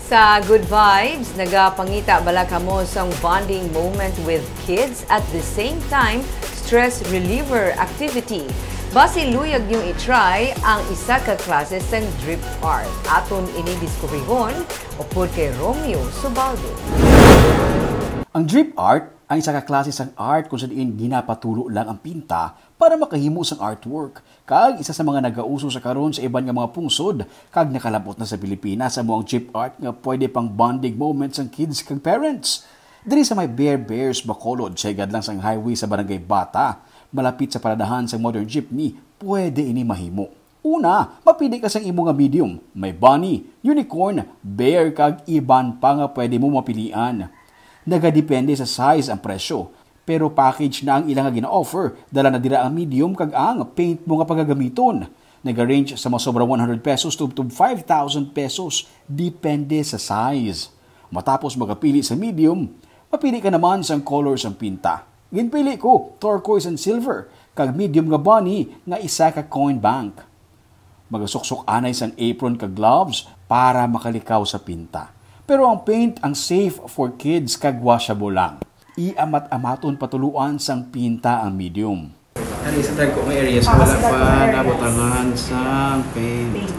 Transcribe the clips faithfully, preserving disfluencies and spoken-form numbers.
Sa Good Vibes, nagapangita bala kamo sang bonding moment with kids, at the same time, stress reliever activity. Basi luyag niyo i-try ang isa ka klase sang drip art. Aton ini diskubrihon upod kay Romeo Subaldo. Ang drip art ang isa ka klase sang art kung sa diin ginapatulo lang ang pinta para makahimo sang artwork, kag isa sa mga nagauso sa karon sa iban nga mga pungsod, kag nakalabot na sa Pilipinas amo ang drip art nga pwede pang bonding moment sang kids kag parents. Diri sa may Bear Bears, Bacolod, sa higad lang sang highway sa Barangay Bata, malapit sa paradahan sang modern jeepney, pwede ini mahimo. Una, mapili ka sang imo nga medium. May bunny, unicorn, bear, kag iban pa nga pwede mo mapilian. Nagadepende sa size ang presyo, pero package na ang ila nga gina-offer. Dala na dira ang medium kag ang paint mo nga pagagamiton. Naga-range sa masobra one hundred pesos tubtob five thousand pesos, depende sa size. Matapos magapili sa medium, mapili ka naman sang color sang pinta. Ginpili ko turquoise and silver, kag medium nga bunny nga isa ka coin bank. Magasuksok anay sang apron kag gloves para makalikaw sa pinta. Pero ang paint ang safe for kids kag washable lang. Iamat-amaton patuluan sang pinta ang medium. Ano sa tagko nga area sa wala pa nabutangan sang paint.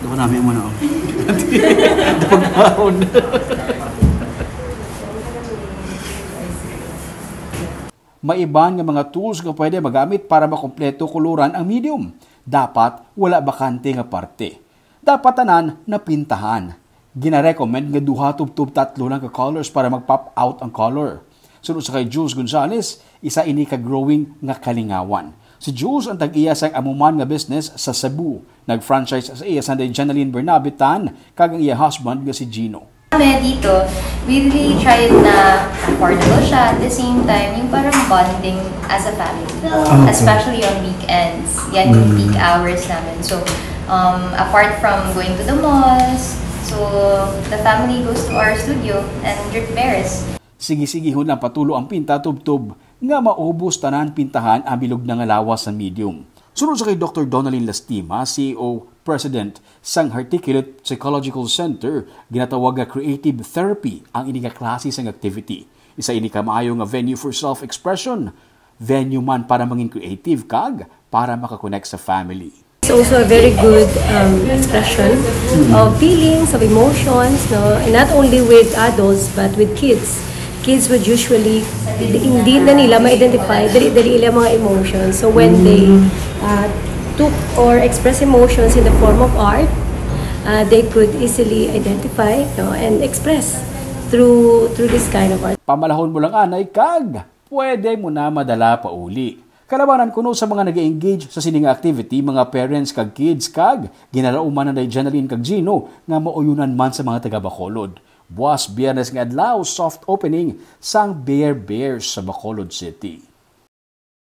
Doon namin mo na. Pagkaon. May iban nga mga tools nga pwede magamit para makompleto kuluran ang medium. Dapat wala bakante nga parte. Dapat tanan napintahan. Gina-recommend nga duha tubtob tatlo lang ka colors para mag-pop out ang color. Suno sa kay Jules Gonzalez, isa ini ka growing nga kalingawan. Si Jules ang tag-iya sang amo man nga business sa Cebu. Nag-franchise sa iya Sunday Jenaline Bernabe Tan kag ang iya husband nga si Gino. Kami dito, we really tried na affordable siya. At the same time, yung parang bonding as a family. Okay. Especially on weekends. Yan yung peak hours namin. So, um, apart from going to the malls, so the family goes to our studio and drip bears. Sige-sigihon lang patulo ang pinta tubtob nga maubos tanan pintahan ang bilog na nga lawas sa medium. Sunod sa kay Doctor Donalyn Lastima, C E O President sang Articulate Psychological Center, ginatawag nga creative therapy ang ini nga klase sang activity. Isa ini ka maayo nga venue for self-expression, venue man para mangin creative kag para makakonect sa family. It's also a very good um, expression of feelings, of emotions, no? And not only with adults, but with kids. Kids would usually, hindi na nila ma-identify, dali-dali ila mga emotions. So when they uh, took or express emotions in the form of art, uh, they could easily identify, no, and express through through this kind of art. Pamalahon mo lang anay kag pwede mo na madala pauli. Kalabanan kuno sa mga nag-engage sa sini nga activity, mga parents kag kids, kag ginalauman na ni Jenaline kag Gino nga mauyonan man sa mga taga Bacolod. Buas Biyernes nga adlaw, soft opening sang Bear Bears sa Bacolod City.